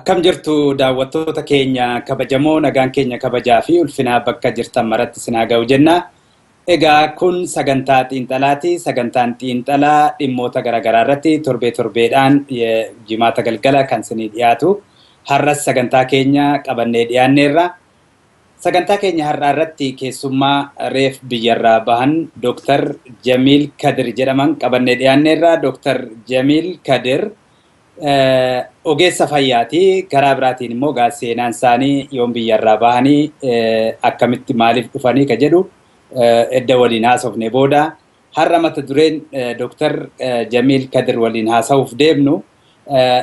Akkam jirtu daawwattoota keenya kabajamoo, nagaan keenya kabajaa fi ulfinaa bakka jirtan maratti isin haa ga'u jenna. Egaa kun sagantaa xiinxalaati. Sagantaan xiinxalaa dhimmoota garaagaraa irratti torbee torbeedhaan jimaata galgala kan isinii dhiyaatu. Har'as sagantaa keenya qabannee dhiyaanneerra. Sagantaa keenya har'aa irratti keessummaa reef biyyarraa bahan Dooktar Jamiil Kadir jedhaman qabannee dhiyaanneerra. Dooktar Jamiil Kadir ogeessa fayyaati. Karaa biraatiin immoo gaa seenaan isaanii yoom biyyarraa bahanii, akkamitti, maaliif dhufanii ka jedhu edda waliin haasofne booda, har'a mata dureen Dooktar Jamiil Kadir waliin haasa'uuf deemnu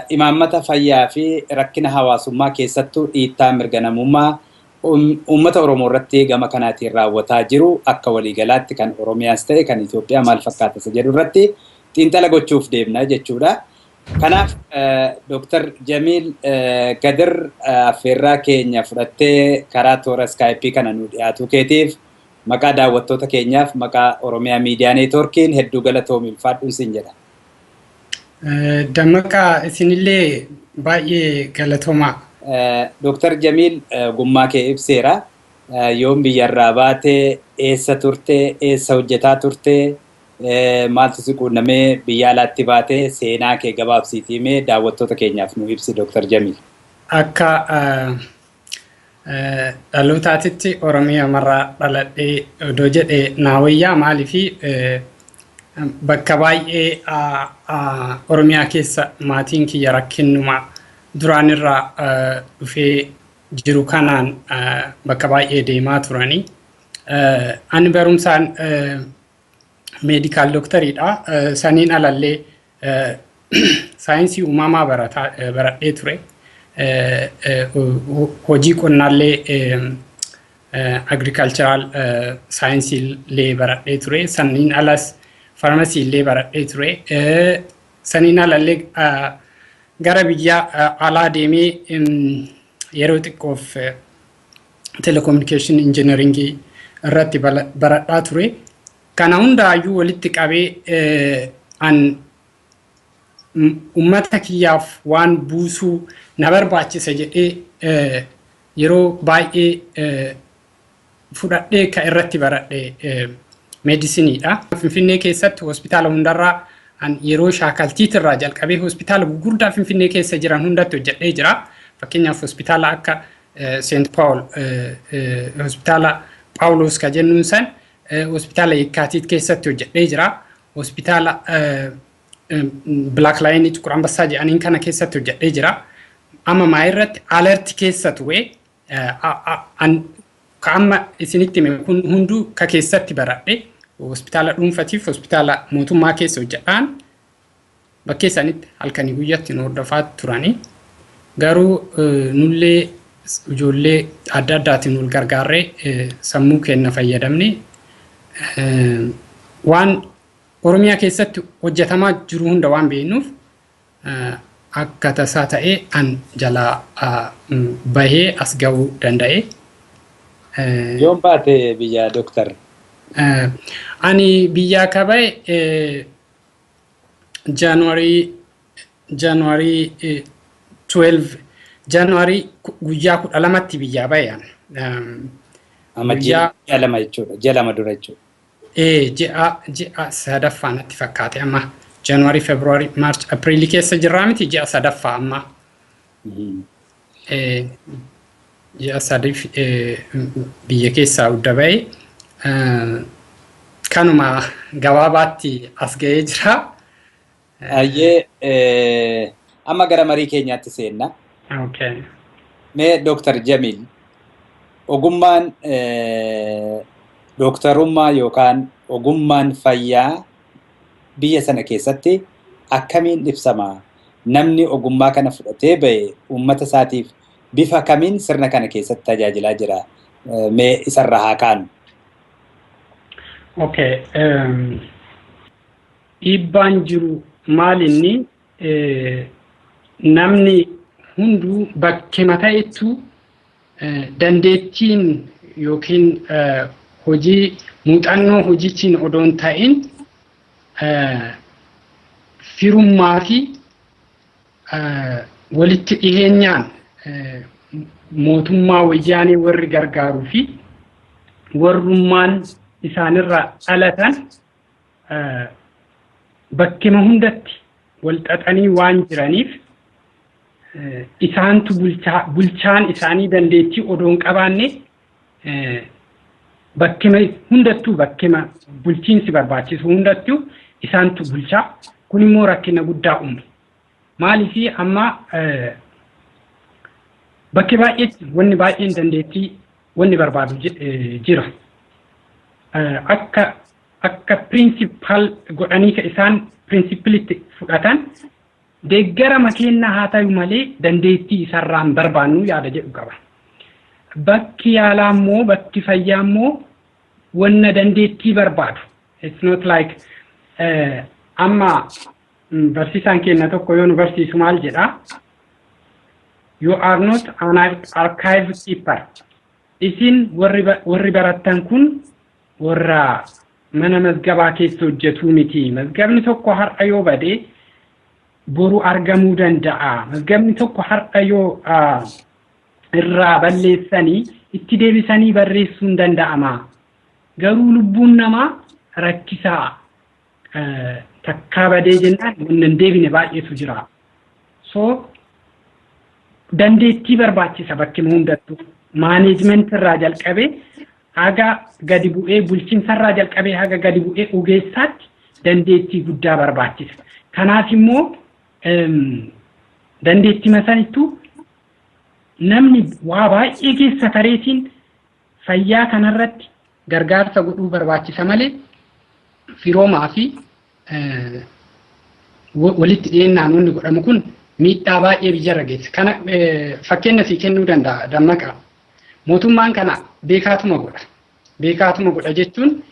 imaammata fayyaa fi rakkina hawaasummaa, keessattuu dhiittaa mirga namummaa uummata Oromoo irratti gama kanaatiin raawwataa jiru, akka waliigalaatti kan Oromiyaas ta'e kan Itoophiyaa maal fakkaata isa jedhu irratti xiinxala gochuuf deemna jechuudha. Kanaaf Dooktar Jamiil Kadir, affeerraa keenya fudhattee karaa toora Skypeii kana nu dhiyaatuu keetiif maqaa daawwattoota keenyaaf, maqaa Oromiyaa Miidiyaa Neetwoorkiin hedduu galatoomi, ulfaadhuun siin jedha. Dammaqaa, isinillee baay'ee galatoomaa. Dooktar Jamiil, ogummaa kee ibseera. Yoom biyyarraa baatee, eessa turte, eessa hojjetaa turte, maaltu si quunnamee biyya alaatti baatee, seenaa kee gabaabsiitii mee daawwattoota keenyaaf nu ibsi, Dooktar Jamiil. Akka dhalootaatitti Oromiyaa marraa dhaladhee odoo jedhee naa wayyaa. Maaliifi, bakka baay'ee Oromiyaa keessa maatiin kiyya rakkinnuma duraan irraa dhufee jiru kanaan bakka baay'ee deemaa turanii. Ani barumsaan medical doctoriidha. Saniin alallee saayinsii uumamaa baradhee ture. Hojii qonnaallee, agricultural scienceii illee baradhee ture. Saniin alas pharmacy illee baradhee ture. Saniin alallee gara biyya alaa deemee yeroo xiqqoof telecommunication engineeringii irratti baradhaa ture. Kana hundaayyuu walitti qabee an uummata kiyyaaf waan buusuu na barbaachisa jedhee yeroo baay'ee fudhadhee ka irratti baradhe medicineiidha. Finfinnee keessatti hospitaala hundarraa an yeroo shaakaltiitirraa jalqabee hospitaala gurguddaa Finfinnee keessa jiran hundatti hojjedhee jira. Fakkeenyaaf hospitaala akka Saint Paul, hospitaala Paawulos ka jennuun san, hospitaala Yekkaatiit keessatti hojjedhee jira. Hospitaala Black Lion, Xuqur Ambassaa jedhaniin kana keessatti hojjedhee jira. Amma maayirratti Alerti keessa ture. Ka amma isinitti hime kun hunduu ka keessatti baradhe, hospitaala dhuunfatiif hospitaala mootummaa keessa hojjedhaan bakkee isaanitti halkanii guyyaatti nu hordofaa turanii. Garuu nullee ijoollee adda addaatiin wal gargaarree sammuu keenya fayyadamne waan Oromiyaa keessatti hojjetamaa jiru hunda waan beeknuuf, akka tasaa ta'ee an jalaa bahee as gahuu danda'e. Yoom baate biyya, Dooktar? Ani biyyaa ka bahe January 12, January guyyaa 12tti biyyaa bahe an. Amma ji'a 2 jechuudha. Ji'a 2 dura jechuudha. Ji'a sadaffaa natti fakkaate amma. January, February, March, Apriilii keessa jirraa miti, ji'a sadaffaa amma. Ji'a 3f biyya keessaa udda bahe. Kanuma gabaabaatti as ga'ee jira. Ayyee, amma gara marii keenyaatti seenna. Mee Dooktar Jamiil, ogummaan dooktarummaa yookaan ogummaan fayyaa biyya sana keessatti akkamiin ibsama? Namni ogummaa kana fudhatee bahe uummata isaatiif bifa kamiin sirna kana keessatti tajaajilaa jira? Mee isarraa haa kaanu. Okay. Dhiibbaan jiru maal inni, namni hunduu bakkema ta'ettu dandeettiin yookiin hojii muuxannoo hojiitiin odoo hin ta'in firummaa fi Walitti dhiheenyaan mootummaa wayyaanee warri gargaaruu fi warrummaan isaanirraa dhalatan bakkuma hundatti wal xaxanii waan jiraniif isaantu bulchaan isaanii dandeettii odoo hin qabaanne bakkuma hundattuu bakkuma bulchiinsi barbaachisu hundattuu isaantu bulchaa. Kun immoo rakkina guddaa uume. Maaliif amma bakkee baay'eetti wanni baay'een dandeettii wanni barbaadu jira. Akka principle godhanii ka isaan principleitti fudhatan deeggara makeenna haa ta'u malee dandeettii isarraan barbaannu yaada jedhu qaba. Bakki yaalaa immoo bakki fayyaa immoo wanna dandeettii barbaadu. It's not like amma barsiisaan keenya tokko yoo nu barsiisu maal jedhaa? "You are not an archive keeper." Isin warri barattan kun warra mana mazgabaa keessa hojjetuu miti. Mazgabni tokko har'a yoo bade boru argamuu danda'a. Mazgabni tokko har'a yoo irraa balleessanii itti deebisanii barreessuun danda'ama. Garuu lubbuun namaa rakkisaa, takkaa badee jennaan wanni hin deebine baay'eetu jira. So dandeettii barbaachisa bakki hundattuu. Management irraa jalqabee haga gadi bu'ee, bulchiinsa irraa jalqabee haga gadi bu'ee ogeessaatti dandeettii guddaa barbaachisa. Kanaaf immoo dandeettii masanittuu namni waa baay'ee keessa tareetiin fayyaa kanarratti gargaarsa godhuu barbaachisa malee firoomaa fi walitti dhiyeennaan wanni godhamu kun miidhaa baay'ee biyyarra geessa. Kana fakkeenya sii kennuu danda'a, Dammaqa. Mootummaan kana beekaatuma godha. Beekaatuma godha jechuun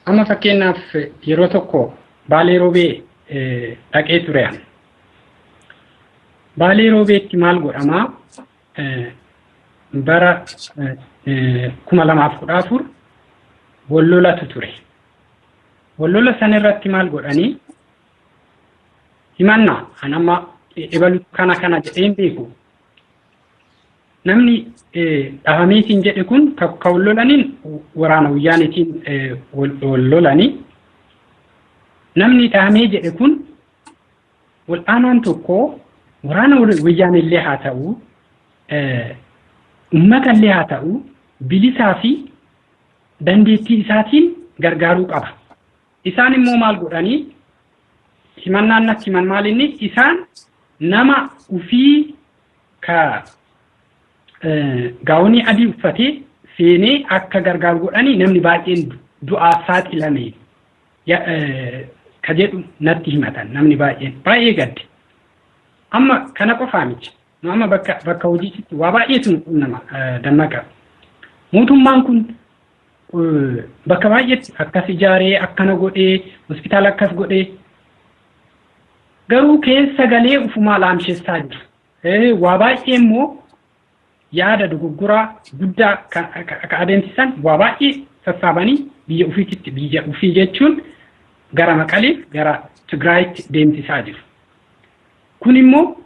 amma fakkeenyaaf yeroo tokko Baalee Roobee dhaqee ture. Baalee Roobeetti maal godhamaa, bara 2014 wallolatu ture. Wallola san irratti maal godhanii, himannaa an amma ebalu kana kana jedheen beeku. Namni dhahameetiin jedhe kun ka wallolaniin waraana wayyaaniitiin wallolanii, namni dhahamee jedhe kun wal'aanaan tokko waraana wayyaanillee haa ta'u, uummatallee haa ta'u, bilisaa fi dandeettii isaatiin gargaaruu qaba. Isaan immoo maal godhanii, himannaan natti himan maal, inni isaan nama ufii ka gaawonii adii uffatee seenee akka gargaaru godhanii namni baay'een du'aaf saaxilame ka jedhu natti himatan. Namni baay'een baay'ee gadde. Amma kana qofaa miti. Nu amma bakka hojiitti waa baay'eetu nu quunnama, Dammaqa. Mootummaan kun bakka baay'eetti akkas ijaaree, akkana godhee, hospitaala akkas godhee, garuu keessa galee ufumaa laamsheessaa jiru. Waa baay'ee immoo yaada dogoggoraa guddaa ka adeemsisan waa baay'ee sassaabanii biyya ofiitti, biyya ofii jechuun gara Maqaleef gara Tigraayitti deemsisaa jiru. Kun immoo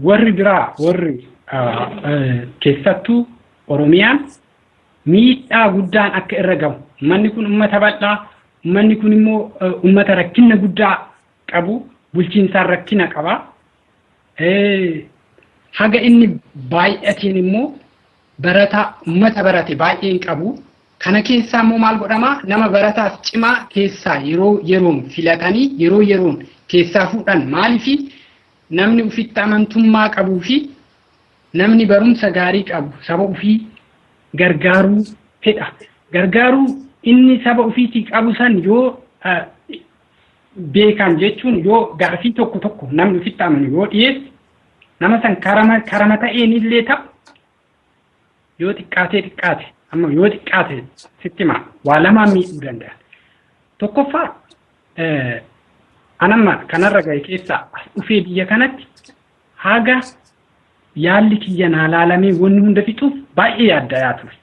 warri biraa, warri keessattuu Oromiyaan miidhaa guddaan akka irra gahu. Uummanni kun uummata bal'aa, uummanni kun immoo uummata rakkina guddaa qabu, bulchiinsaan rakkina qaba. Haga inni baay'ateen immoo barataa, uummata barate baay'ee hin qabu. Kana keessaa immoo maal godhamaa, nama barataaf cimaa keessaa yeroo yeroon filatanii yeroo yeroon keessaa fuudhan. Maaliifi namni ofitti amantummaa qabuu fi namni barumsa gaarii qabu saba ofii gargaaruu fedha. Gargaaruu inni saba ofiitii qabu san yoo beekan jechuun, yoo gaafii tokko tokko namni ofitti amanu yoo dhiyeesse, nama san karama ta'een illee ta'u, yoo xiqqaatee xiqqaate, amma yoo xiqqaate sitti hima, waa lamaan miidhuu danda'a. Tokkoffaa, anamma kanarra gahe keessaa as dhufee biyya kanatti haga yaalli kiyya naa laalamee wanni hunda fixuuf baay'ee yaaddayaa ture.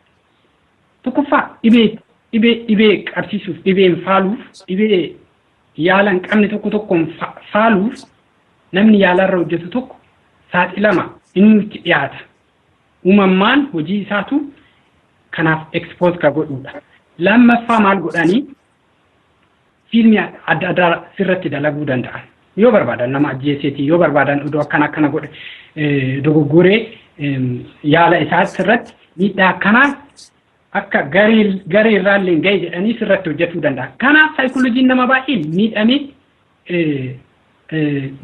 Tokkoffaa, dhibee qabsiisuuf, dhibeen faaluuf, dhibee yaala hin qabne tokko tokkoon faaluuf Namni yaalarra hojjetu tokko saaxilama inni itti dhiyaata. Uumamaan hojii isaatu kanaaf expose ka godhudha. Lammaffaa maal godhanii fiilmii adda addaa sirratti dalaguu danda'an. Yoo barbaadan nama ajjeeseeti, yoo barbaadan odoo akkana akkana godhe dogoggoree yaala isaa sirratti miidhaa akkanaa akka garee irraallee gahe jedhanii sirratti hojjetuu danda'a. Kanaaf saayikolojiin nama baay'ee miidhamee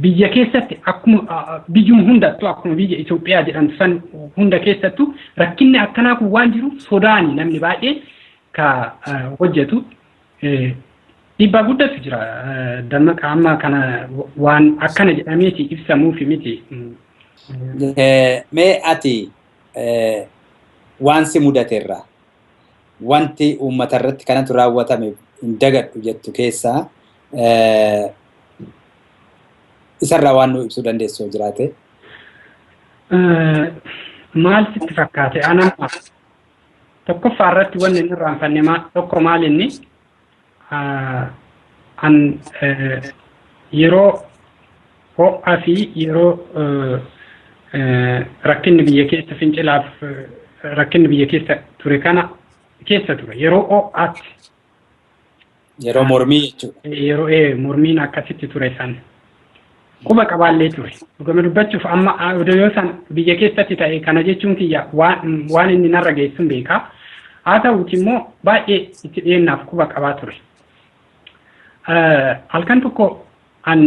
biyya keessatti akkuma biyyuma hundattuu akkuma biyya Itoophiyaa jedhamtu san hunda keessattuu rakkinni akkanaa kun waan jiruuf sodaani namni baay'ee ka hojjetu dhiibbaa guddatu jira. Dammaqa amma kana waan akkana jedhameeti ibsamuufi miti. Mee ati waan si mudateerraa wanti uummata irratti kanatu raawwatame hin dagadhu jettu keessaa isarraa waan nu ibsuu dandeessu jiraate? Maal sitti fakkaate? Anamma tokkoffaa irratti wanni inni irraanfanne tokko maal inni an yeroo ho'aa fi yeroo rakkinni biyya keessa fincilaaf rakkinni biyya keessa ture kana keessa ture yeroo ho'aatti. Yeroo mormii jechuudha. Yeroo mormiin akkasitti ture san. Quba qabaallee ture. Dhugama dubbachuuf amma odoo yoo san biyya keessatti ta'e kana jechuun kiyya waan inni narra geessuun beekaa. Haa ta'uuti immoo baay'ee itti dhiyeennaaf quba qabaa ture. Halkan tokko an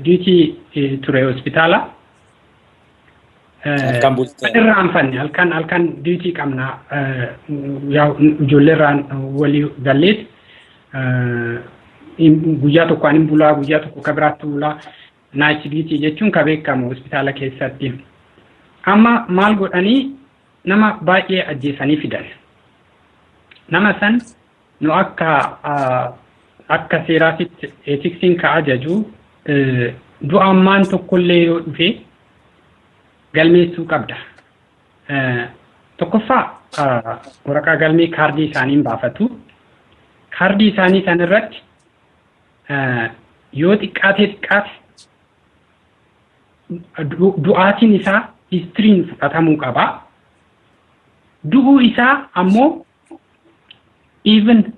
duutii ture hospitaala. Halkan bultee. Irraanfanne halkan halkan duutii qabna ijoollee irraan walii galleet guyyaa tokko anin bulaa guyyaa tokko ka biraatti bulaa night duty jechuun ka beekamu hospitaala keessatti. Amma maal godhanii nama baay'ee ajjeesanii fidan. Nama san nu akka akka seeraatitti ethics'n ka ajaju du'ammaan tokkollee yoo dhufe galmeessuu qabda. Tokkoffaa waraqaa galmee kaardii isaaniin baafatu. Kaardii isaanii san irratti yoo xiqqaatee xiqqaate du'aatiin isaa historyn fudhatamuu qaba. Du'uu isaa ammoo even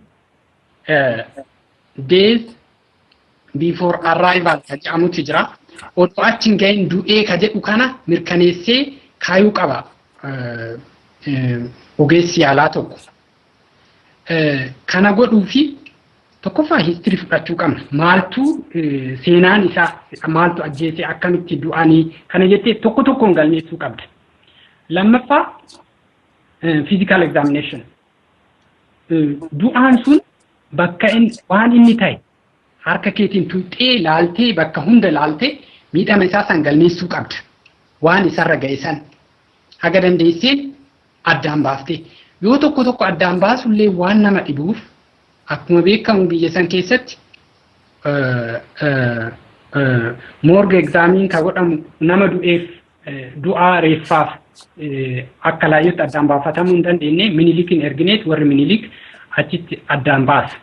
days before arrival ka jedhamutu jira. Otoo achi hin gahin du'ee ka jedhu kana mirkaneessee kaayuu qaba ogeessi yaalaa tokko. Kana godhuu fi tokkoffaa history fudhachuu qabna. Maaltu seenaan isaa maaltu ajjeese akkamitti du'anii kana jettee tokko tokkoon galmeessuu qabda. Lammaffaa physical examination. Du'aan sun bakka waan inni ta'e harka keetiin tuuxee laaltee bakka hunda laaltee miidhama isaa san galmeessuu qabda. Waan isarra ga'e san haga dandeesseen addaan baaftee. Yoo tokko tokko addaan baasullee waan nama dhibuuf akkuma beekamu biyya san keessatti morgue examiin ka godhamu nama du'eef du'aa reeffaaf akka laayyootti addaan baafatamuu hin dandeenye Minilikiin ergineet warri Minilik achitti addaan baasa.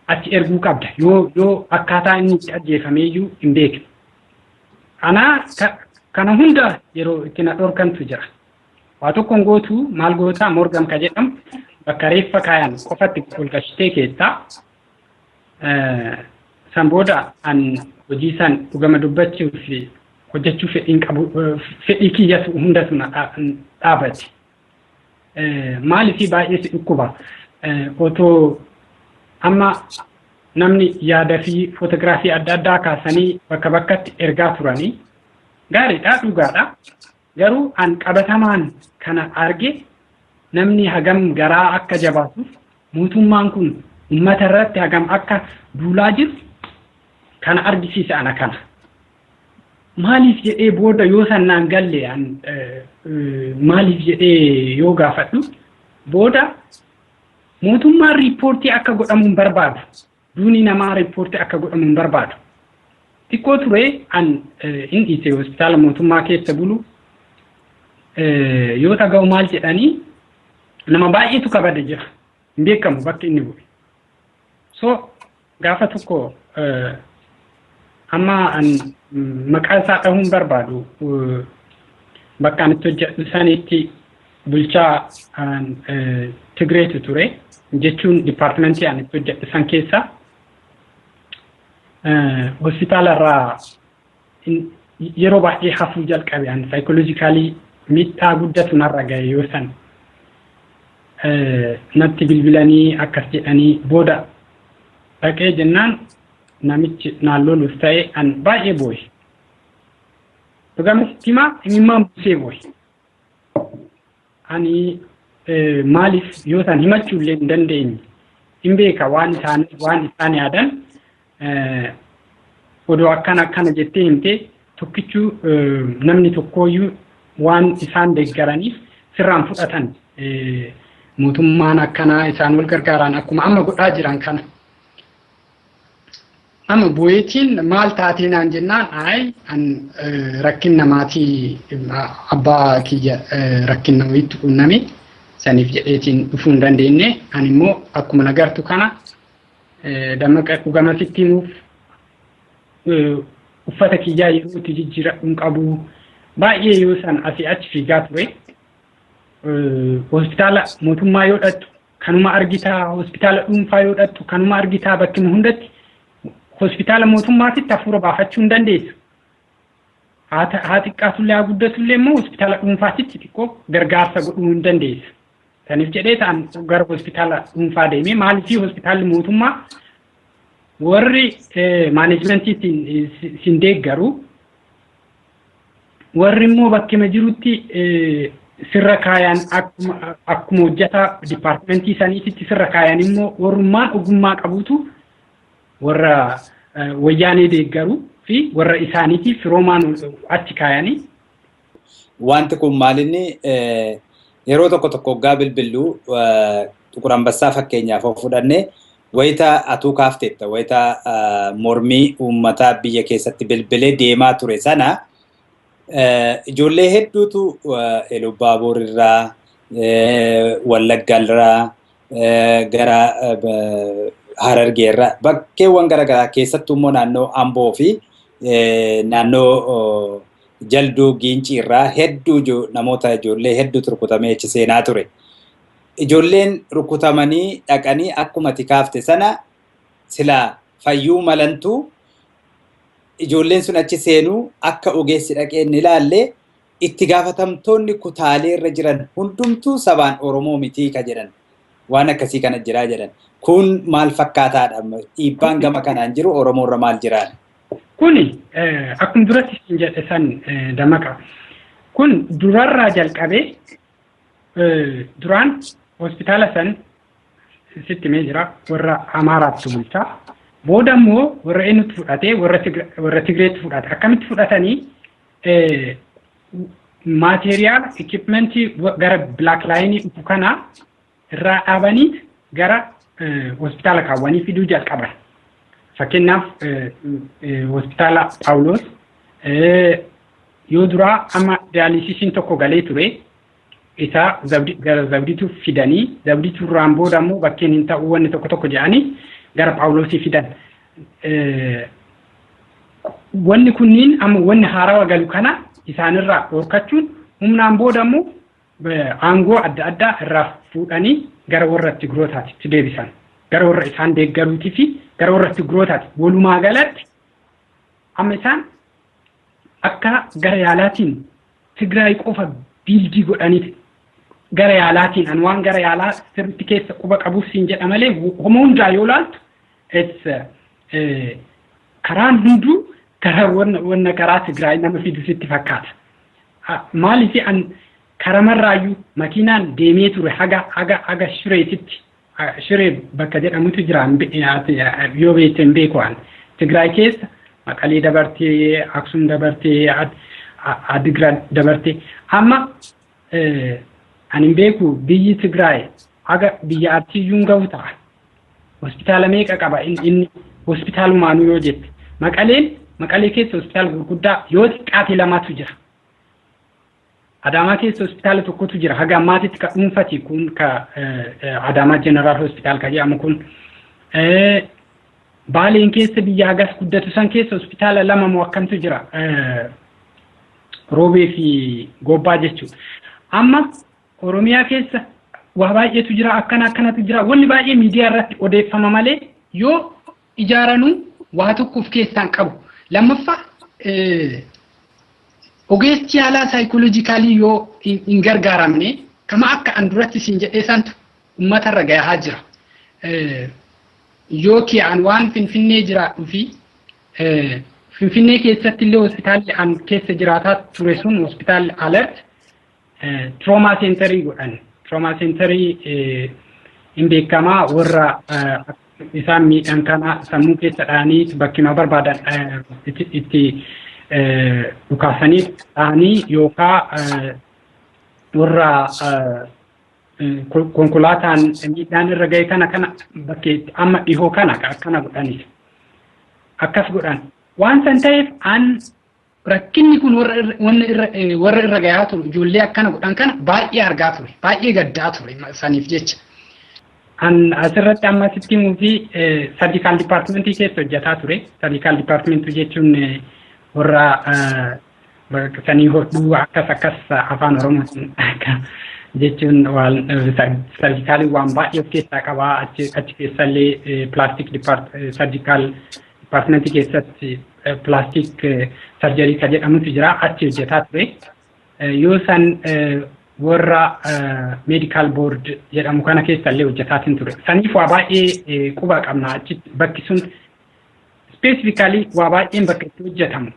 Achi erguu qabda yoo akkaataa inni itti ajjeefameeyyuu hin beekne. Kana hunda yeroo itti na dhorkantu jira. Waa tokkoon gootu maal gootaa morgam ka jedhamu bakka reeffa kaayan qofatti ol gashitee keessaa san booda an hojii san dhugama dubbachuu fi hojjechuu fedhiin qabu fedhii kiyyatu hundatu na dhaabate. Maaliif baay'ee si dhukkuba otoo amma namni yaada fi footogiraafii adda addaa kaasanii bakka bakkatti ergaa turanii gaariidha dhugaadha. Garuu an qabatamaan kana arge namni hagam garaa akka jabaatuuf mootummaan kun uummata irratti hagam akka duulaa jiru kana argisiisa ana kana. Maaliif jedhee booda yoo sannaan galle an maaliif jedhee yoo gaafadhu booda mootummaan riippoortii akka godhamu hin barbaadu. Duuni namaa riippoortii akka godhamu hin barbaadu. Xiqqoo ture an hin dhiise hospitaala mootummaa keessa bulu yoo dhaga'u maal jedhanii nama baay'eetu kabada jira. Hin beekamu bakki inni bu'e. So gaafa tokko Amma maqaa isaa dhahuun barbaadu, bakka ani itti hojjedhu sanitti bulchaa Tigreetu ture jechuun departmentii ani itti hojjedhu san keessa hospitaala irraa yeroo baay'ee hafuu jalqabe. Ani psychologically miidhaa guddatu narra gahe. Yoo san natti bilbilanii akkas jedhanii, booda dhaqee jennaan namichi naan loluuf ta'e, an baay'ee booye. Dhugama sitti himaa, imimmaan buusee booye. Ani maaliif yoo san himachuu illee hin dandeenye, hin beeka waan isaan yaadan. Odoo akkana akkana jettee himtee tokkichuu namni tokkooyyuu waan isaan deeggaraniif sirraan fudhatan. Mootummaan akkanaa isaan wal gargaaran akkuma amma godhaa jiran kana. Amma bu'eetiin maal taatee naan jennaan, ayi an rakkinna maatii abbaa kiyya rakkinna wayiitti qunname, saniif jedheetiin dhufuu hin dandeenye. Ani immoo akkuma nagartu kana Dammaqa, dhugama sitti himuuf uffata kiyyaa yeroo itti jijjiiradhu hin qabu. Baay'ee yoo san asii achi fiigaa ture. Hospitaala mootummaa yoo dhattu kanuma argitaa, hospitaala dhuunfaa yoo dhattu kanuma argitaa. Bakkuma hundatti hospitaala mootummaatitti hafuura baafachuu hin dandeessu. Haa xiqqaatullee haa guddatullee immoo hospitaala dhuunfaatitti xiqqoo gargaarsa godhuu hin dandeessu. Saniif jedhee ta'an gara hospitaala dhuunfaa deemee. Maaliifii hospitaalli mootummaa warri managementii sin deeggaru, warri immoo bakkuma jirutti sirra kaayan, akkuma hojjetaa departmentii saniititti sirra kaayan immoo warrummaan ogummaa qabutu warra Wayyaanee deeggaruu fi warra isaaniitiif firoomaan achi kaayanii. Wanti kun maalinni, yeroo tokko tokko hoggaa bilbilluu, Xuqur Ambassaa fakkeenyaaf of fudhanne, wayita atuu kaafteetta, wayita mormii uummataa biyya keessatti bilbilee deemaa ture sana, ijoollee hedduutu Elubaaboor irraa, Wallagga irraa, gara Harargee irraa, bakkeewwan garaagaraa, keessattuu immoo naannoo Amboo fi naannoo Jalduu Giincii irraa hedduu namoota ijoollee hedduutu rukutamee achi seenaa ture. Ijoolleen rukutamanii dhaqanii akkuma ati kaafte sana silaa fayyuu malantu, ijoolleen sun achi seenuu akka ogeessi dhaqee inni ilaalle, itti gaafatamtoonni kutaalee irra jiran hundumtuu sabaan Oromoo mitii ka jedhan, waan akkasii kana jiraa jedhan. Kun maal fakkaataadha? Dhiibbaan gama kanaan jiru Oromoo irra maal jiraan? Kuni akkuma duratti siin jedhe san, Dammaqa. Kun durarraa jalqabee, duraan hospitaala san sitti himee jira, warra Amaaraatti bulchaa. Booda immoo warra eenyutti fudhatee? Warra Tigreetti fudhate. Akkamitti fudhatanii? Material equipmentii gara Black Lionii dhufu kana irraa dhaabanii gara hospitaala kaawwanii fiduu jalqaban. Fakkeenyaaf hospitaala Paawuloos yoo duraa amma dialysisiin tokko galee ture, isaa gara Zawdituu fidanii, Zawdituu irraan booda immoo bakkeen hin ta'uu wanni tokko tokko jedhanii gara Paawuloosii fidan. Wanni kunniin amma wanni haarawa galu kana isaanirraa dhorkachuun humnaan booda immoo aangoo adda addaa irraa fuudhanii gara warra Tigrootaatti deebisan. Gara warra isaan deeggaruutii fi gara warra Tigrootaati. Walumaa galatti amma isaan akka gara yaalaatiin Tigraay qofa build godhaniiti. Gara yaalaatiin an waan gara yaalaa sirriitti keessa quba qabuuf siin jedha malee, homa hundaa yoo laaltu karaan hunduu karaa wanna karaa Tigraay nama fidu sitti fakkaata. Maaliif an karamarraayyuu makiinaan deemee ture haga Shireetitti. Shiree bakka jedhamutu jira, yoo beekte hin beeku an. Tigraay keessa Maqalee dabartee, Aksum dabartee, Adigiraat dabartee, amma ani hin beeku, biyyi Tigraay haga biyya Arsiiyyuu hin gahu ta'a. Hospitaala meeqa qaba inni hospitaalumaanuu yoo jette? Maqaleen, Maqalee keessa hospitaala gurguddaa yoo xiqqaate lamatu jira. Adaamaa keessa hospitaala tokkotu jira. Haga ammaatitti ka dhuunfati kun, ka Adaamaa General Hospital ka jedhamu kun. Baaleen keessa biyya hagas guddatu san keessa hospitaala lama moo akkamtu jira, Roobee fi Gobbaa jechuudha. Amma Oromiyaa keessa waa baay'eetu jira, akkana akkanatu jira. Wanni baay'ee miidiyaa irratti odeeffama malee yoo ijaaranuu waa tokko of keessaan qabu. Lammaffaa, ogeessi yaalaa psychologically yoo hin gargaaramne, kama akka an duratti siin jedhee santu uummatarra gahaa jira. Yoo an waan Finfinnee jiraadhuu fi Finfinnee keessatti illee hospitaalli an keessa jiraataa ture sun, hospitaalli Alert, trauma centerii godhan. Trauma centerii hin beekamaa, warra isaan miidhan kana sammuu keessa dhahanii bakkuma barbaadan itti dhukaasanii dhahanii yookaan warra konkolaataan miidhaan irra gahe kana bakkee amma dhihoo kana akkana godhanis akkas godhan. Waan san ta'eef an rakkinni kun warra irra gahaa ture, ijoollee akkana godhan kana baay'ee argaa ture, baay'ee gaddaa ture saniif jecha. An asirratti amma sitti himuu fi surgical departmentii keessa hojjetaa ture. Surgical departmentii jechuun warra baqaqsanii hodhuu akkas akkas, afaan Oromootiin jechuun waan surgicalii waan baay'ee of keessaa qabaa. Achi keessallee plastic surgical departmentii keessatti plastic surgery ka jedhamutu jira, achi hojjetaa ture. Yoo san warra medical board jedhamu kana keessallee hojjetaatiin ture. Saniif waa baay'ee quba qabna. Achi bakki sun specifically waa baay'een bakka itti hojjetamu.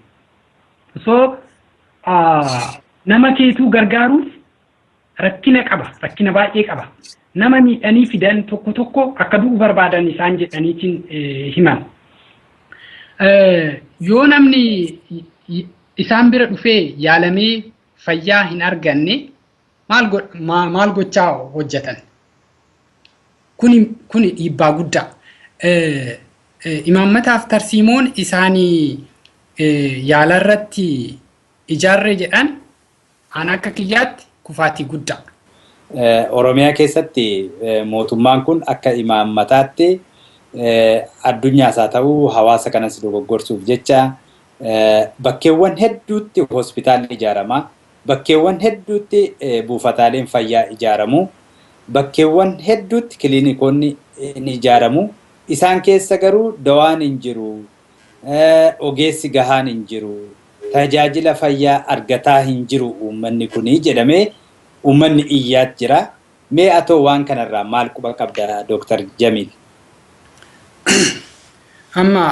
So nama keetuu gargaaruuf rakkina qaba, rakkina baay'ee qaba. Nama miidhanii fidan tokko tokko akka du'u barbaadan isaan jedhaniitiin himan. Yoo namni isaan bira dhufee yaalamee fayyaa hin arganne maal gochaa hojjetan? Kuni dhiibbaa guddaa. Imaammataaf tarsiimoon isaanii yaalarratti ijaarree jedhan an akka kiyyaatti kufaatii guddaa. Oromiyaa keessatti mootummaan kun akka imaammataatti addunyaas haa ta'u hawaasa kanas dogoggorsuuf jecha bakkeewwan hedduutti hospitaalli ijaarama. Bakkeewwan hedduutti buufataaleen fayyaa ijaaramu. Bakkeewwan hedduutti kiliinikoonni ni ijaaramu. Isaan keessa garuu dawaan hin jiru. Ogeessi gahaan hin jiru. Tajaajila fayyaa argataa hin jiru uummanni kuni jedhamee uummanni iyyaat jira. Mee atoo waan kanarraa maal quba qabda, Dooktar Jamiil? Amma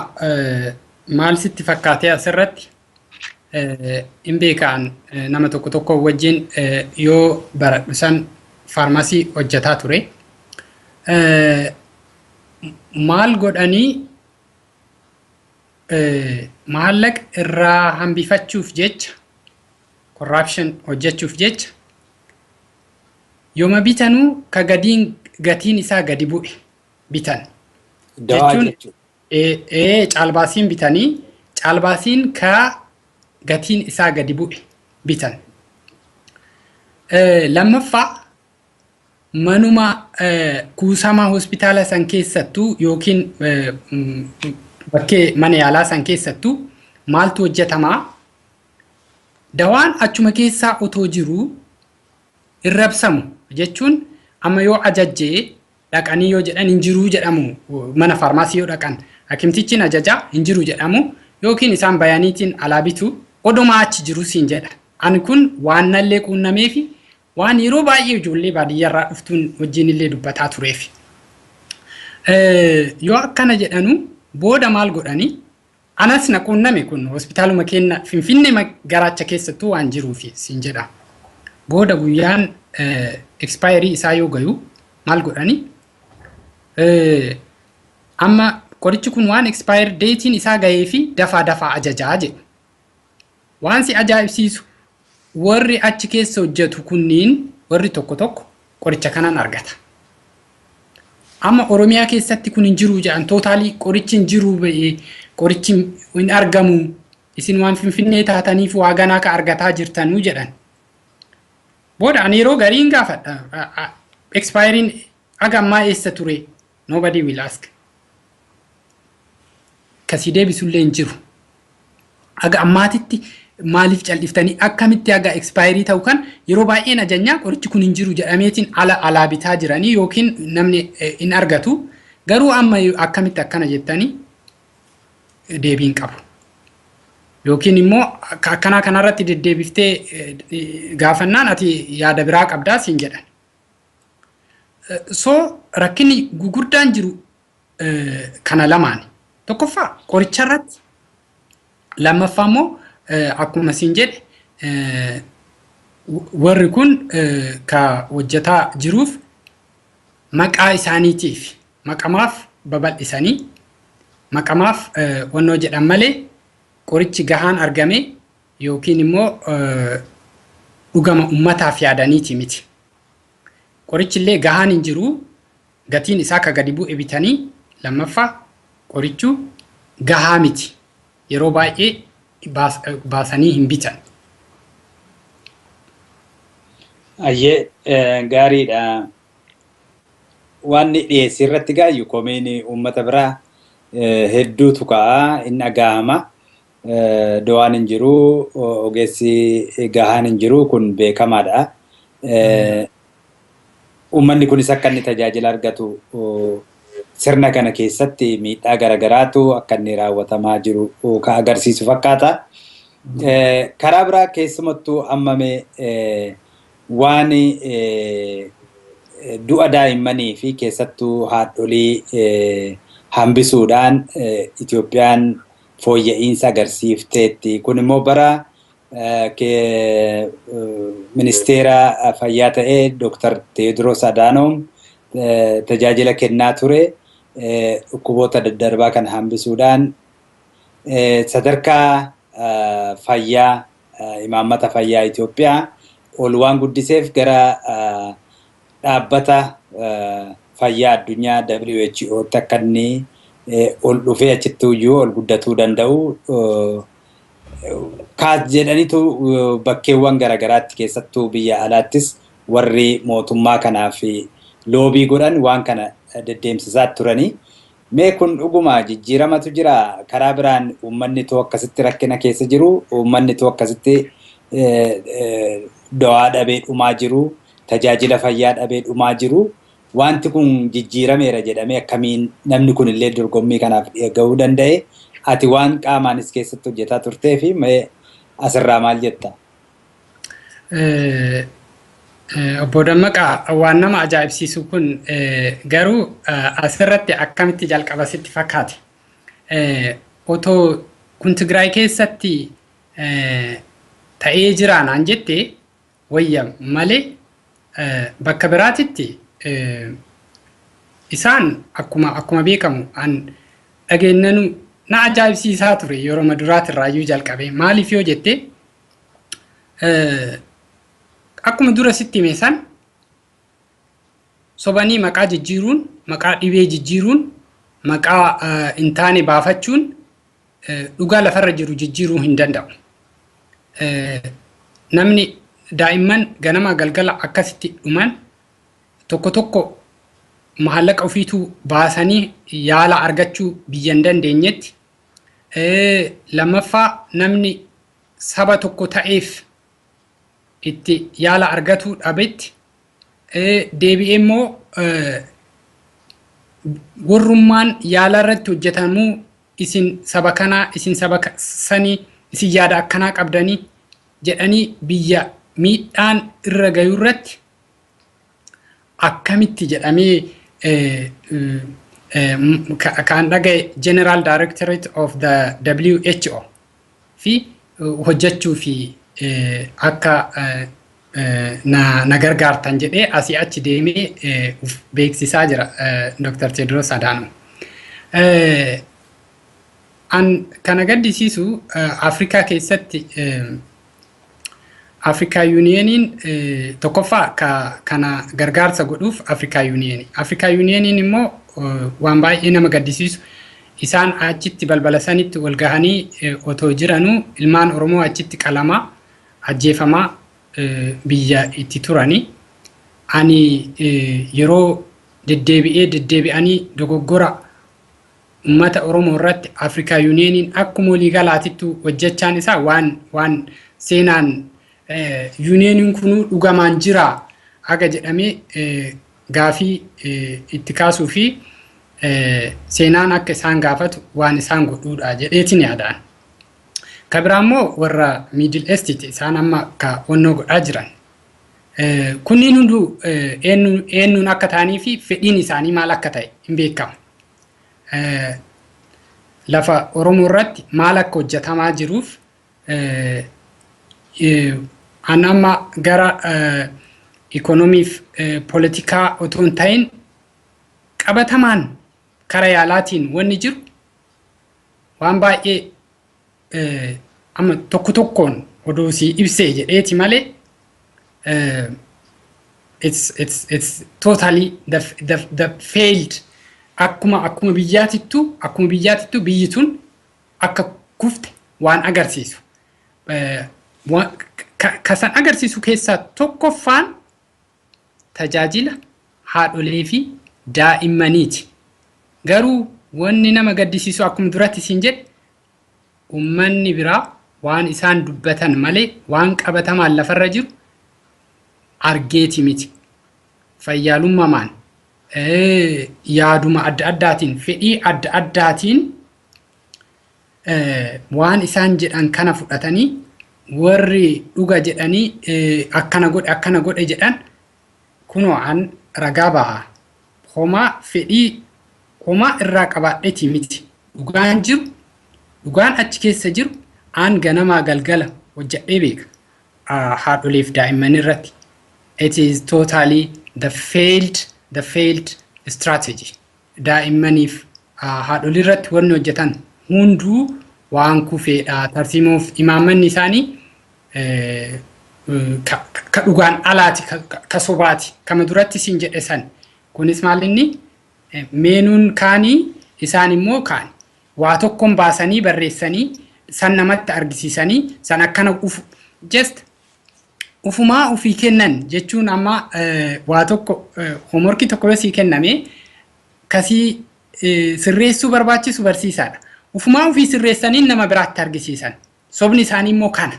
maal sitti fakkaatee asirratti hin beekaan, nama tokko tokko wajjin yoo baradhu san faarmasii hojjetaa ture. Maal godhanii maallaqa irraa hambifachuuf jecha, corruption hojjechuuf jecha, yooma bitanuu ka gadiin gatiin isaa gadi bu'e bitan. Dawaa jechuudha. Caalbaasiin bitanii, caalbaasiin ka gatiin isaa gadi bu'e bitan. Lammaffaa, manuma kuusama hospitaala san keessattuu yookiin bakkee mana yaalaa san keessattuu maaltu hojjetamaa? Dawaan achuma keessaa otoo jiruu hin rabsamu jechuun, amma yoo ajajjee dhaqanii yoo jedhan hin jiruu jedhamu. Mana faarmaasii yoo dhaqan hakimtichiin ajajaa hin jiru jedhamu yookiin isaan bayaniitiin alaa bitu, odoma achi jiru siin jedha. Ani kun waan nallee quunnameefi waan yeroo baay'ee ijoollee baadiyyaarraa dhuftuun wajjin illee dubbataa tureef. Yoo akkana jedhanu booda maal godhanii, anas na quunname kun hospitaaluma keenya Finfinnee garaacha keessattuu waan jiruufi siin jedha. Booda guyyaan expiry isaa yoo gayu maal godhanii, amma qorichi kun waan expire dateiin isaa gahee fi dafaa dafaa ajajaa jedhu. Waan si ajaa'ibsiisu, warri achi keessa hojjetu kunniin warri tokko tokko qoricha kanaan argata. Amma Oromiyaa keessatti kun hin jiru jedhan, totally qorichi hin jiru, ba'ee qorichi hin argamu, isin waan Finfinnee taataniif waa ganaa ka argataa jirtanuu jedhan. Booda ani yeroo gariin gaafadha. Expiryiin aga ammaa eessa ture? Nobody will ask. Kasii deebisullee hin jiru. Aga ammaatitti maaliif calliftanii akkamitti haga expire ta'u kan yeroo baay'een ajanyaa qorichi kun hin jiru jedhameetiin ala alaa bitaa jiranii yookiin namni hin argatu. Garuu amma akkamitti akkana jettanii deebiin qabu. Yookiin immoo akkanaa kanarratti deddeebiftee gaafannaan ati yaada biraa qabdaa siin jedhan. So rakkinni gurguddaan jiru kana lamaani. Tokkoffaa qoricha irratti, lammaffaa immoo akkuma siin jedhe warri kun ka hojjetaa jiruuf maqaa isaaniitiif maqamaaf babal'isanii maqamaaf wannoo jedhan malee qorichi gahaan argame yookiin immoo dhugama ummataaf yaadaniiti miti. Qorichi illee gahaan hin jiru, gatiin isaa ka gadi bu'e bitanii, lammaffaa qorichu gahaa miti. Yeroo baay'ee baasanii hin bitan. Ayyee, gaariidha. Waan dhiyeessii irratti gaayyu komeen uummata biraa hedduutu ka'a, hin dhagahama. Dawaan hin jiru, ogeessi gahaan hin jiru, kun beekamaadha. Uummanni kunis akka inni tajaajila argatu sirna kana keessatti miidhaa garagaraatu akka inni raawwatamaa jiru ka agarsiisu fakkaata. Karaa biraa keessumattuu ammame waan du'a daa'immanii fi keessattuu haadholii hambisuudhaan Itoophiyaan fooyya'insa agarsiifteetti. Kun immoo bara ministeera fayyaa ta'ee Dr. Teediroos Adaanoom tajaajila kennaa ture. Dhukkuboota daddarbaa kana hambisuudhaan sadarkaa fayyaa imaammata fayyaa Itoophiyaa ol waan guddiseef gara dhaabbata fayyaa addunyaa WHO'tti akka inni ol dhufee achitti iyyuu ol guddatuu danda'u kaas jedhaniitu bakkeewwan garaagaraatti keessattuu biyya alaattis warri mootummaa kanaaf loobii godhan waan kana deddeemsisaa turanii. Mee kun dhuguma jijjiiramatu jira? Karaa biraan uummanni too akkasitti rakkina keessa jiru, uummanni too akkasitti dawaa dhabee dhumaa jiru, tajaajila fayyaa dhabee dhumaa jiru. Wanti kun jijjiirameera jedhamee akkamiin namni kun illee dorgommii kanaaf gahuu danda'e? Ati waan qaamaanis keessatti hojjetaa turtee fi mee asirraa maal jetta? Obbo Dammaqaa, waan nama ajaa'ibsiisu kun garuu asirratti akkamitti jalqaba sitti fakkaate? Otoo kun Tigraay keessatti ta'ee jira naan jette wayya malee bakka biraatitti isaan akkuma beekamu an dhageenyanu na ajaa'ibsiisaa ture yeroo duraatirraayyuu jalqabe. Maaliif yoo jette, akkuma dura sitti hime san sobanii maqaa jijjiiruun, maqaa dhibee jijjiiruun, maqaa hin taane baafachuun dhugaa lafarra jiru jijjiiruu hin danda'u. Namni daa'imman ganama galgala akkasitti dhuman tokko tokko maallaqa ofiituu baasanii yaala argachuu biyya hin dandeenyetti. Lammaffaa namni saba tokko ta'eef itti yaala argatuu dhabetti, deebi'ee immoo warrummaan yaala irratti hojjetamuu isin saba kanaa, isin saba sanii, isin yaada akkanaa qabdanii jedhanii biyya miidhaan irra gayu irratti akkamitti jedhamee kan dhagaye General Directorate of the WHO fi hojjechuu fi akka na gargaartan jedhee asii achi deemee beeksisaa jira Dr. Tedros Adhanom. An kana gaddisiisu Afrikaa keessatti Afrikaa Unioniin tokkoffaa kana gargaarsa godhuuf Afrikaa Unionii. Afrikaa Unioniin immoo waan baay'ee nama gaddisiisu isaan achitti balbala sanitti wal gahanii otoo jiranuu ilmaan Oromoo achitti qalamaa ajjeefamaa biyya itti turani. Ani yeroo deddeebi'ee deddeebi'anii dogoggora Uummata Oromoo irratti Afrikaa Yuuniyeeniin akkuma waliigalaatittu hojjechaan isaa waan seenaan yuuniyeeniin kunuu dhugamaan jira aga jedhamee gaafii itti kaasuu fi seenaan akka isaan gaafatu waan isaan godhuudha jedheetiin yaadaan. Ka biraa immoo warra Middle East isaan amma ka onnoo godhaa jiran. Kunniin hunduu eenyuun akka ta'anii fi fedhiin isaanii maal akka ta'e hin beekamu. Lafa Oromoo irratti maal akka hojjetamaa jiruuf an amma gara ikoonomiif poolitikaa otoo hin ta'in qabatamaan kara yaalaatiin wanni jiru waan baay'ee amma tokko tokkoon odoo si ibsee jedheeti malee, it's totally the failed. Akkuma biyyaatittu biyyi tun akka kufte waan agarsiisu. Kasan agarsiisu keessaa tokkoffaan tajaajila haadholee fi daa'immaniiti. Garuu wanni nama gaddisiisu, akkuma duratti siin jedhe, uummanni biraa waan isaan dubbatan malee waan qabatamaan lafarra jiru argeeti miti. Fayyaalummamaan yaaduma adda addaatiin, fedhii adda addaatiin waan isaan jedhan kana fudhatanii, warri dhuga jedhanii akkana godhe, akkana godhe jedhan, kunoo an ragaa baha. Homaa fedhii homaa irraa qabaadheeti miti. Dhugaan jiru, dhugaan achi keessa jiru, aan ganamaa galgala hojjedhee beeka haadholeef daa'imman irratti. It is totally the failed strategy. Daa'immaniif haadholii irratti wanni hojjetan hunduu waan kufeedha. Tarsiimoof imaammanni isaanii ka dhugaan alaati, ka sobaati. Kama duratti siin jedhe san. Kunis maal inni meenuun kaanii isaan immoo kaani. Waa tokkoon baasanii barreessanii san namatti argisiisanii san akkana ufu just ufumaa ufii kennan jechuun, amma waa tokko, homeworkii tokko yoo sii kenname, kasii sirreessuu barbaachisu barsiisaadha. Ufumaa ufii sirreessanii nama biraatti argisiisan. Sobni isaanii immoo kana.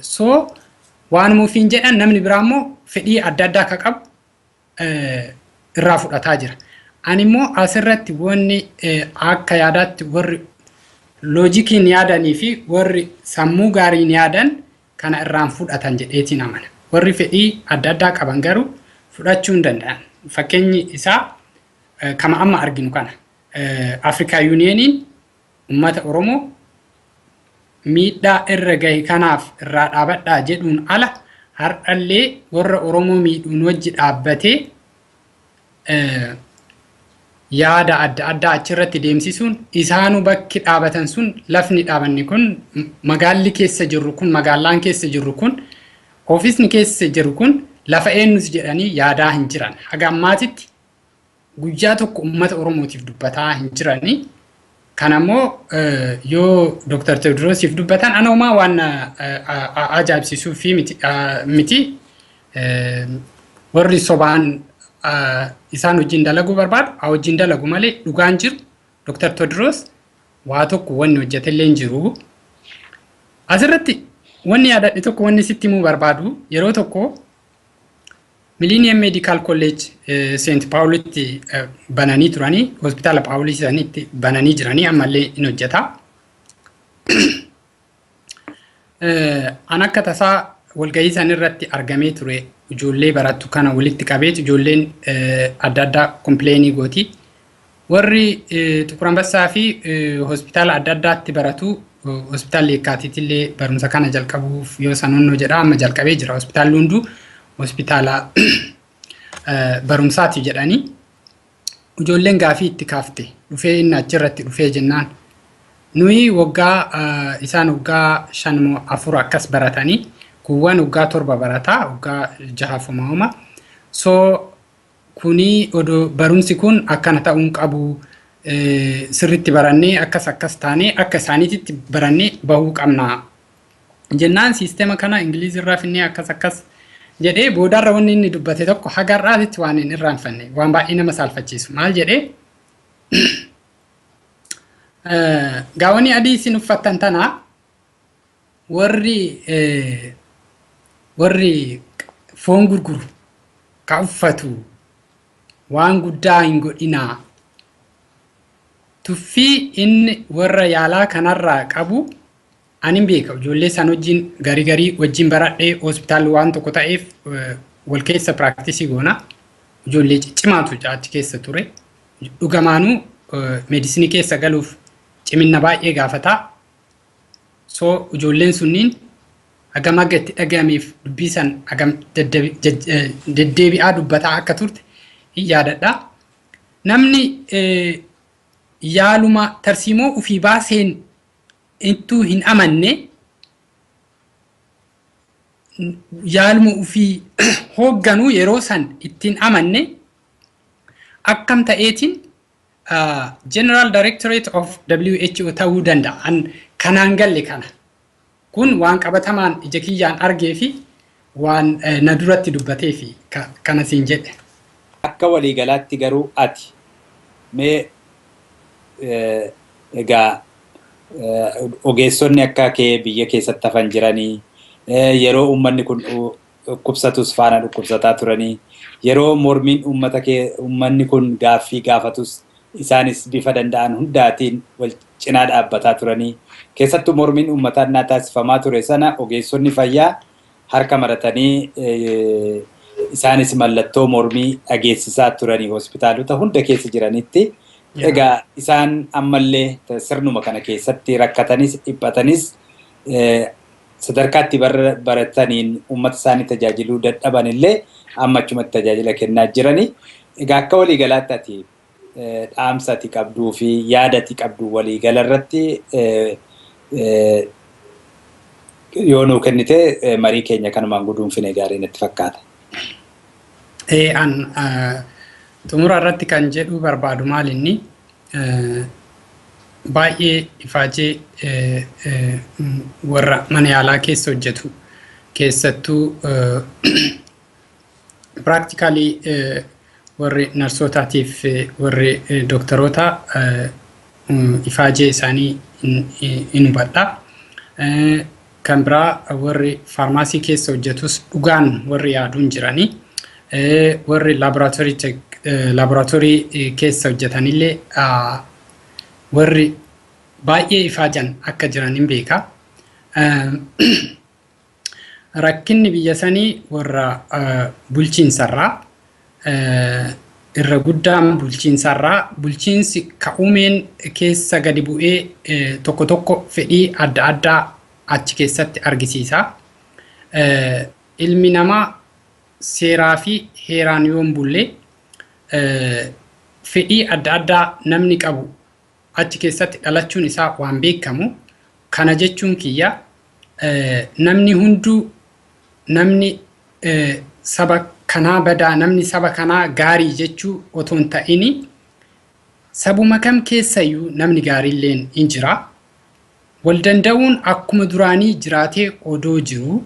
So waanuma ufiin jedhan namni biraa immoo fedhii adda addaa akka qabu irraa fudhataa jira. Ani immoo asirratti wanni akka yaadaatti warri loojikiin yaadanii fi warri sammuu gaariin yaadan kana irraan fudhatan jedheetiin amana. Warri fedhii adda addaa qaban garuu fudhachuu hin danda'an. Fakkeenyi isaa kama amma arginu kana. Afrikaa Yuuniyeeniin uummata Oromoo miidhaa irra gahe kanaaf irraa dhaabadhaa jedhuun ala, har'allee warra Oromoo miidhuun wajji dhaabbatee yaada adda addaa achirratti deemsisuun, isaanuu bakki dhaabatan sun, lafni dhaabanne kun, magaalli keessa jirru kun, magaalaan keessa jirru kun, ofiisni keessa jiru kun lafa eenyuti jedhanii yaadaa hin jiran. Haga ammaatitti guyyaa tokko uummata Oromootiif dubbataa hin jiranii. Kanammoo yoo Dr. Tewoodiroosiif dubbatan ana homaa waan ajaa'ibsiisuu fi miti. Warri sobaan isaan wajjin dalaguu barbaadu haa wajjin dalagu malee, dhugaan jiru Dr. Tewoodiroos waa tokko wanni hojjetellee hin jiru. Asirratti wanni yaadadhe tokko, wanni sitti himuu barbaadu, yeroo tokko Millennium Medical College St. Paulitti bananii turanii, hospitaala Paawulii isaaniitti bananii jiranii, ammallee in hojjeta. An akka tasaa walgahii san irratti argamee ture. Ijoollee barattu kana walitti qabeetu ijoolleen adda addaa complainii gooti. Warri Xuqur Ambassaa fi hospitaala adda addaatti baratu, hospitaalli Eekkaatiitillee barumsa kana jalqabuuf yoo sanonnoo jedha, amma jalqabee jira. Hospitaalli hunduu hospitaala barumsaati jedhanii ijoolleen gaafii itti kaafte. Dhufee inni achirratti dhufee jennaan, nuyi waggaa isaan waggaa 5 moo 4 akkas baratanii, kuuwwan waggaa 7 barataa, waggaa jahaaf homaa. So kuni odoo barumsi kun akkana ta'uun qabu, sirritti barannee akkas akkas taanee akka isaaniititti barannee bahuu qabna jennaan, siistema kana Ingilizii irraa finnee akkas akkas jedhee, boodarra wanni inni dubbate tokko haga har'aatitti waan hin irraanfanne, waan baay'ee nama saalfachiisu, maal jedhee, Gaawonii adii isin uffattan tana warri foon gurguru ka uffatu waan guddaa hin godhinaa. Tuffii inni warra yaalaa kanarraa qabu ani beeka. Ijoollee san wajjin garii garii wajjin baradhee hospitaalli waan tokko ta'eef wal keessa piraaktisii goona. Ijoollee ciccimaatu achi keessa ture. Dhugamaanuu meedisinii keessa galuuf ciminna baay'ee gaafata. So ijoolleen sunniin hagam akka itti dhagahameef dubbii san hagam deddeebi'aa dubbataa akka turte hin yaadadha. Namni yaaluma tarsiimoo ofii baaseen ittuu hin amanne, yaaluma ofii hoogganuu yeroo san ittiin amanne, akkam ta'eetiin General Directorate of WHO ta'uu danda'a? Kanaan galle kana. Kun waan qabatamaan ija kiyyaan argee fi waan na duratti dubbatee fi kana siin jedhe. Akka waliigalaatti garuu ati mee egaa ogeessonni akka kee biyya keessatti hafan jiranii, yeroo uummanni kun dhukkubsatus faana dhukkubsataa turanii, yeroo mormiin uummata kee uummanni kun gaaffii gaafatus isaanis bifa danda'an hundaatiin wal cinaa dhaabbataa turanii, keessattuu mormiin uummataa innaa taasifamaa ture sana ogeessonni fayyaa harka maratanii isaanis mallattoo mormii dhageessisaa turanii hospitaalota hunda keessa jiranitti. Egaa isaan ammallee sirnuma kana keessatti rakkatanis dhiphatanis sadarkaatti barataniin uummata isaanii tajaajiluu dadhaban illee amma achumatti tajaajila kennaa jirani. Egaa akka waliigalaatti ati dhaamsa ati qabduu fi yaada ati qabdu waliigala irratti yoo nuu kennite, marii keenya kanumaan guduunfine gaarii natti fakkaata. An xumura irratti kan jedhu barbaadu maal, inni baay'ee ifaajee warra mana yaalaa keessa hojjetu, keessattuu practically warri narsootaatiif warri dooktaroota ifaajee isaanii in hubadha. Kan biraa warri faarmaasii keessa hojjetus dhugaan warri yaaduun jiranii. Warri laaboraatoorii keessa hojjetanillee warri baay'ee ifaajan akka jiran hin beeka. Rakkinni biyya sanii warra bulchiinsarraa, irra guddaan bulchiinsarraa. Bulchiinsi ka'umeen keessa gadi bu'ee tokko tokko fedhii adda addaa achi keessatti argisiisa. Ilmi namaa seeraa fi heeraan yoo hin bulle fedhii adda addaa namni qabu achi keessatti dhalachuun isaa waan beekamu. Kana jechuun kiyya, namni hunduu namni saba kanaa badaa, namni saba kanaa gaarii jechuu otoo hin ta'ini, sabuma kam keessayyuu namni gaariilleen hin jira. Wal danda'uun akkuma duraanii jiraatee odoo jiru,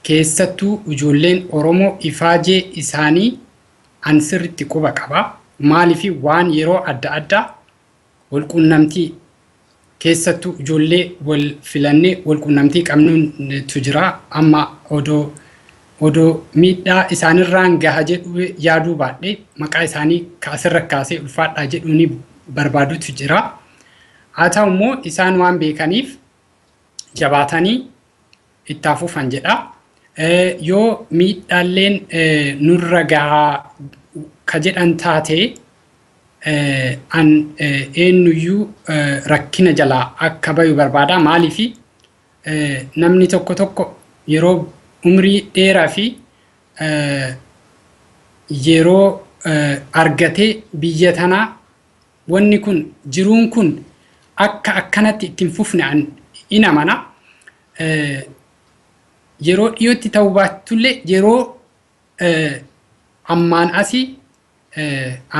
keessattuu ijoolleen Oromoo ifaajee isaanii an sirriitti quba qaba. Maaliif, waan yeroo adda addaa wal quunnamtii, keessattuu ijoollee wal filannee wal quunnamtii qabnutu jira. Amma odoo miidhaa isaanirraan gaha jedhu yaaduu baadhee maqaa isaanii kaasirra kaasee ulfaadhaa jedhuuni barbaadutu jira. Haa ta'u immoo isaan waan beekaniif jabaatanii itti hafuufan jedha. Yoo miidhaalleen nurra gahaa ka jedhan taate, an eenyuyyuu rakkina jalaa akka bayu barbaada. Maaliifi, namni tokko tokko yeroo umrii dheeraa fi yeroo argatee biyya tanaa wanni kun jiruun kun akka akkanatti ittiin fufne an in amana. Yeroo dhiyootti ta'uu baattullee yeroo ammaan asii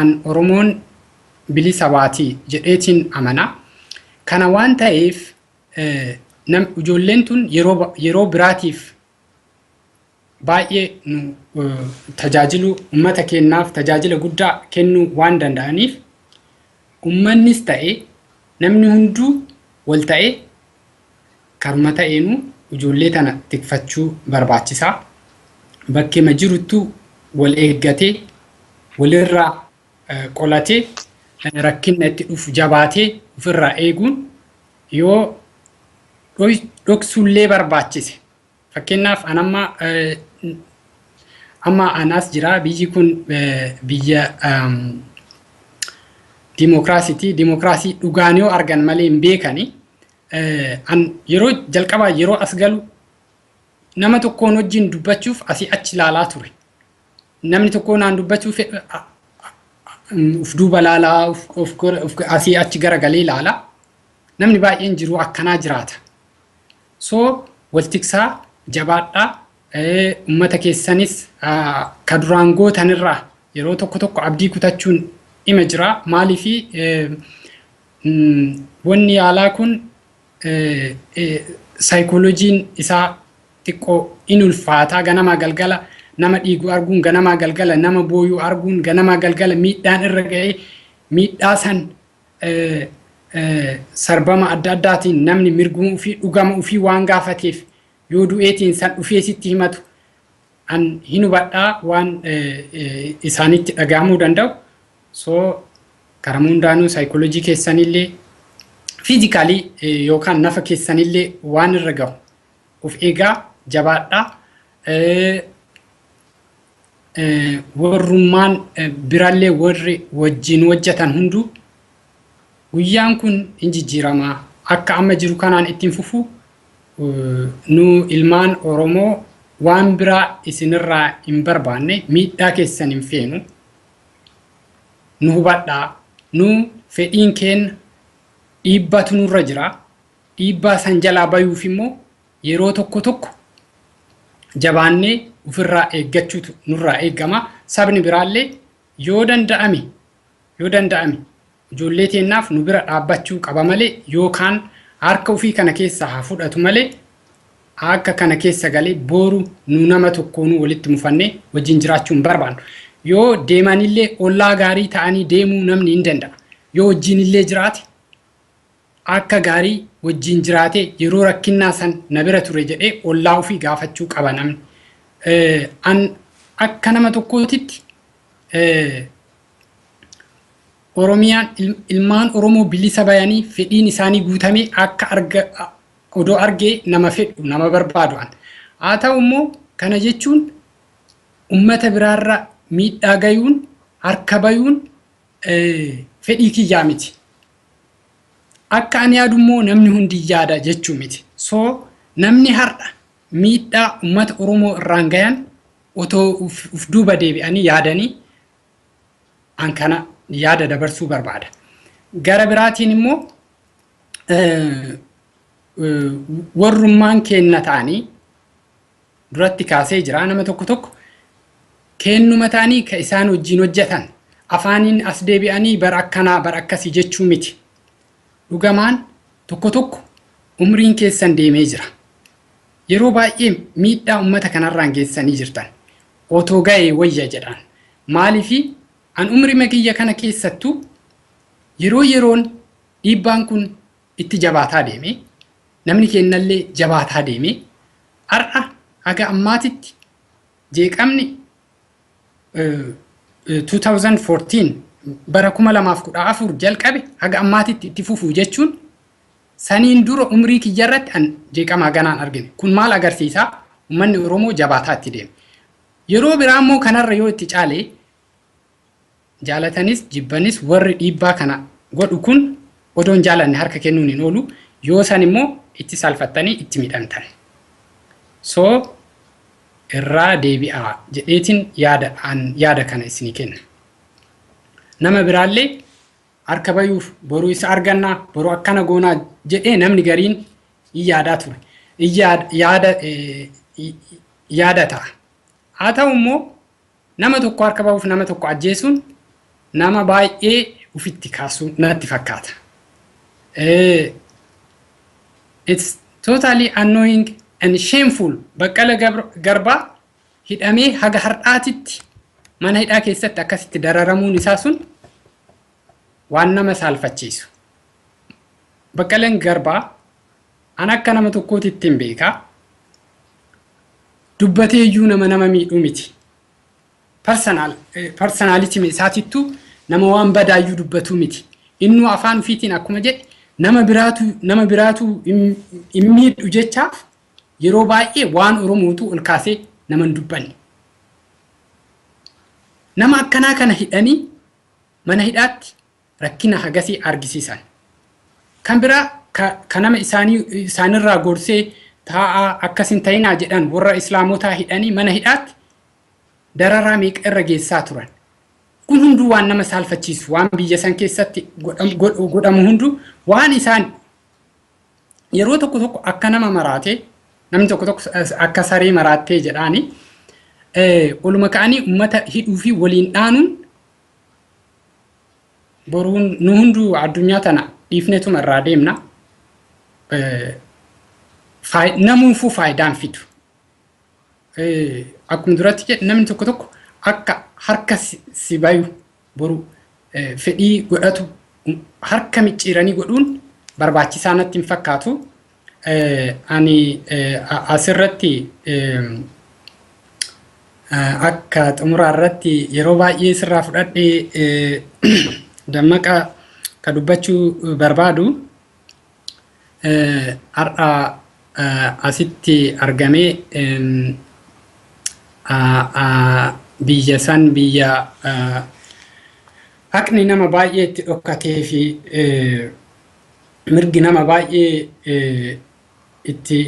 an Oromoon bilisa baatii jedheetiin amana. Kana waan ta'eef ijoolleen tun yeroo biraatiif baay'ee nu tajaajilu, uummata keenyaaf tajaajila guddaa kennuu waan danda'aniif, uummannis ta'e Namni hunduu wal ta'ee karuma ta'eenuu ijoollee tana tikfachuu barbaachisaa. Bakkeema jiruttuu wal eeggatee walirraa qolatee rakkina itti dhufu jabaatee ofirraa eeguun yoo dhoksuullee barbaachise. Fakkeenyaaf an amma anaas jira, biyyi kun biyya dimookiraasiiti. Dimookiraasii dhugaan yoo argan malee hin beekani. An yeroo jalqabaa yeroo as galu nama tokkoon wajjin dubbachuuf asii achi ilaalaa ture. Namni tokko naan dubbachuuf uf duuba ilaalaa, asii achi garagalee ilaalaa. Namni baay'een jiru akkanaa jiraata. So waltiksaa jabaadhaa, uummata keessanis ka duraan gootanirraa yeroo tokko tokko abdii kutachuun dhima jira. Maaliifi wanni yaalaa kun saayikooloojiin isaa xiqqoo in ulfaataa. Ganamaa galgala nama dhiigu arguun, ganamaa galgala nama booyuu arguun, ganamaa galgala miidhaan irra ga'ee miidhaa san sarbama adda addaatiin namni mirguma ofii dhugama ofii waan gaafateef yoo du'eetiin san dhufee sitti himatu an hin hubadhaa waan isaanitti dhaga'amuu danda'u. So karaa hundaanuu saayikooloojii keessanillee physically yookaan nafa keessanillee waan irra gahu of eegaa, jabaadhaa. Warrummaan birallee warri wajjin hojjetan hunduu guyyaan kun hin jijjiiramaa, akka amma jiru kanaan ittiin fufu nu ilmaan Oromoo waan biraa isinirraa hin barbaanne, miidhaa keessan hin feenu, nu hubadhaa. Nu fedhiin keenya dhiibbatu nurra jira. Dhiibbaa san jalaa bayuuf immoo yeroo tokko tokko jabaannee ofirraa eeggachuutu nurraa eegama. Sabni biraallee yoo danda'ame ijoollee teennaaf nu bira dhaabbachuu qaba malee, yookaan harka ofii kana keessaa haa fudhatu malee, akka kana keessa galee boru nu nama tokkoonuu walitti mufannee wajjin jiraachuu hin barbaannu. Yoo deemanillee ollaa gaarii ta'anii deemuu namni hin danda'a. Yoo wajjinillee jiraate akka gaarii wajjin jiraate yeroo rakkinnaa san na bira ture jedhee ollaa ofii gaafachuu qaba namni. An akka nama tokkootitti Oromiyaan ilmaan Oromoo bilisa bayanii fedhiin isaanii guutamee akka arga odoo argee nama fedhu nama barbaadu an. Haa ta'u immoo kana jechuun ummata biraarra miidhaa gayuun harka bayuun fedhii kiyyaa miti. Akka ani yaadu immoo namni hundi yaada jechuu miti. So namni har'a miidhaa ummata Oromoo irraan gayan otoo uf duuba deebi'anii yaadanii an kana yaada dabarsuu barbaada. Gara biraatiin immoo warrummaan keenna ta'anii duratti kaasee jira, nama tokko tokko kennuma ta'anii ka isaan wajjin hojjetan afaaniin as deebi'anii bara akkanaa bara akkasii jechuu miti. Dhugamaan tokko tokko umriin keessan deemee jira. Yeroo baay'ee miidhaa uummata kanarraan geessanii jirtan. Otoo ga'ee wayya jedhan. Maaliifi an umrii kiyya kana keessattuu yeroo yeroon dhiibbaan kun itti jabaataa deeme, namni kennallee jabaataa deeme, har'a haga ammaatitti jeeqamni 2014 bara 2014 jalqabe haga ammaatitti itti fufuu jechuun saniin dura umrii kiyyarratti an jeeqamaa ganaan argine. Kun maal agarsiisaa? Uummanni Oromoo jabaataa itti deeme. Yeroo biraa immoo kanarra yoo itti caale, jaalatanis jibbanis warri dhiibbaa kana godhu kun odoon jaalanne harka kennuun hin oolu. Yoo san immoo itti salfattanii itti miidhamtan. So irraa deebi'aa jedheetiin yaada an yaada kana isinii kenna. Nama biraallee harka bayuuf boruu isa argannaa, boruu akkana goonaa jedhee namni gariin hin yaadaa ture. Yaada yaada ta'a. Haa ta'u immoo nama tokko harka bahuuf nama tokko ajjeesuun nama baay'ee ufitti kaasuu natti fakkaata. It's totally annoying and shameful. Baqqala Garbaa hidhamee haga har'aatitti mana hidhaa keessatti akkasitti dararamuun isaa sun waan nama saalfachiisu. Baqqaleen Garbaa an akka nama tokkootti ittiin beekaa. Dubbatee iyyuu nama miidhuu miti. Personality isaatittuu nama waan badaayyuu dubbatuu miti. Innuu afaan ofiitiin akkuma jedhe nama biraatu hin miidhu jechaaf yeroo baay'ee waan Oromootu ol kaasee nama hin dubbanne. Nama akkanaa kana hidhanii mana hidhaatti rakkina hagasii argisiisan. Kan biraa ka nama isaanirraa gorsee taa'aa akkas hin ta'inaa jedhan warra islaamotaa hidhanii mana hidhaatti dararaa meeqa irra geessaa turan. Kun hunduu waan nama saalfachiisu, waan biyya san keessatti godhamu hunduu waan isaan yeroo tokko tokko akka nama maraatee, namni tokko tokko akka saree maraattee jedhaani, oluma ka'anii uummata hidhuu fi waliin dhaanuun, boruun nu hunduu addunyaa tana dhiifnetuma irraa deemna. Namuufuu faayidaan fidu. Akkuma duratti jedhe, namni tokko tokko akka harka si bayu boru fedhii godhatu harka micciiranii godhuun barbaachisaa natti hin fakkaatu. Ani asirratti akka xumuraa irratti yeroo baay'ee sirraa fudhadhee, Dammaqa, ka dubbachuu barbaadu, har'a asitti argamee biyya san, biyya haqni nama baay'ee itti dhokkatee fi mirgi nama baay'ee itti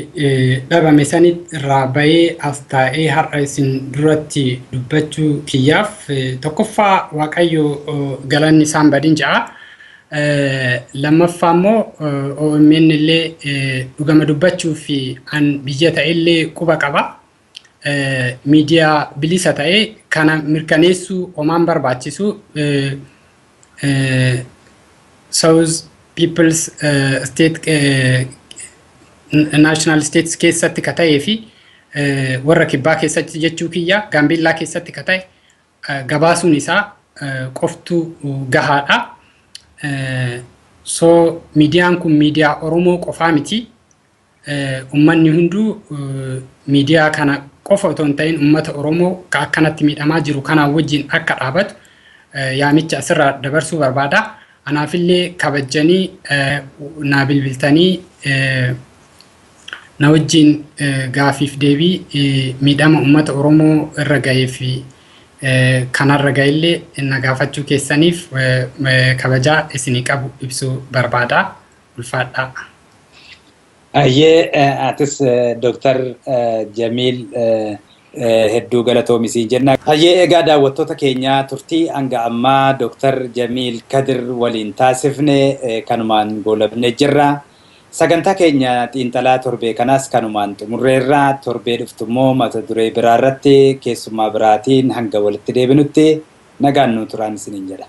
dhabame sanit irraa bahee as taa'ee har'a isin duratti dubbachuu kiyyaaf tokkoffaa Waaqayyo galanni isaan badin ja'a. Lammaffaa immoo OMN illee dhugama dubbachuu fi an biyya ta'ellee quba qaba. Miidiyaa bilisa ta'e kana mirkaneessuu homaan barbaachisu, South People's State National States keessatti ka ta'ee fi warra kibbaa keessatti jechuu kiyya, Gaambeellaa keessatti ka ta'e gabaasuun isaa qoftuu gahaadha. So miidiyaan kun miidiyaa Oromoo qofaa miti. Uummanni hunduu miidiyaa kana qofa otoo hin ta'in uummata Oromoo ka akkanatti miidhamaa jiru kanaan wajjin akka dhaabatu yaamicha asirraa dabarsuu barbaada. Anaafillee kabajjanii naa bilbiltanii na wajjin gaafiif deebii miidhama uummata Oromoo irra gahee fi kanarra gahillee na gaafachuu keessaniif kabajaa isinii qabu ibsuu barbaada. Ulfaadhaa. Ayyee, atis Dooktar Jamiil hedduu galatoomisii jenna. Hayyee, egaa daawwattoota keenyaa, turtii hanga ammaa Dooktar Jamiil Kadir waliin taasifne kanumaan goolabnee jirra. Sagantaa keenya xiinxalaa torbee kanaas kanumaan xumurreerra. Torbee dhuftu immoo mata duree biraa irratti keessummaa biraatiin hanga walitti deebinutti nagaan nu turaan isiniin jedha.